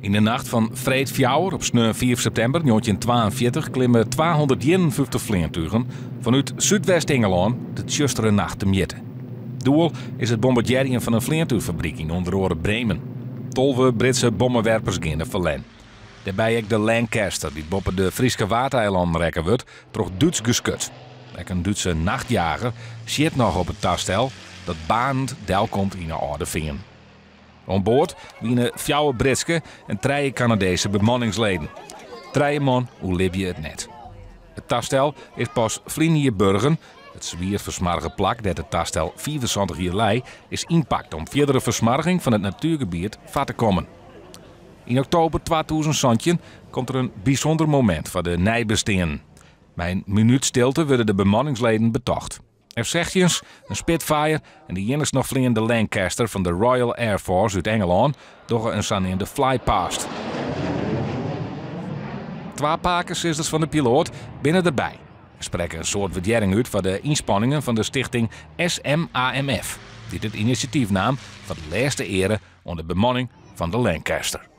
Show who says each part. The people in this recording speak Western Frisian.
Speaker 1: Yn de nacht fan freed fjouwer op sneon fiif septimber 1942 klimme 251 fleantugen fanút Súdwest-Ingelân de tsjustere nacht temjitte. Doel is it bombardearjen fan in fleantúchfabryk yn ûnder oare Bremen. 12 Britse bommewerpers geane ferlern. Dêrby ek de Lancaster, dy't boppe de Fryske Waadeilannen rekke wurdt troch Dútsk geskut. Ek in Dútse nachtjager sjit noch op it tastel, dat baarnend delkomt yn 'e Alde Feanen. Oan board wiene fjouwer Britske en trije Kanadeeske bemanningsleden. Trije man oerlibje it net. It tastel is pas ferline jier burgen. It swier fersmoarge plak dêr't it tastel 75 jier lei, is ynpakt om fierdere fersmoarging fan it natuergebiet foar te kommen. Yn oktober 2017 komt der in bysûnder momint foar de neibesteanden. Mei in minút stilte wurde de bemanningsleden betocht. F-16's, in Spitfire en de iennichst noch fleanende Lancaster fan de Royal Air Force út Ingelân dogge in saneamde flypast. Twa pakesizzers fan de piloat binne derby en sprekke in soad wurdearring út foar de ynspanningen fan de stichting SMAMF, dy't it inisjatyf naam foar de lêste eare oan de bemanning fan de Lancaster.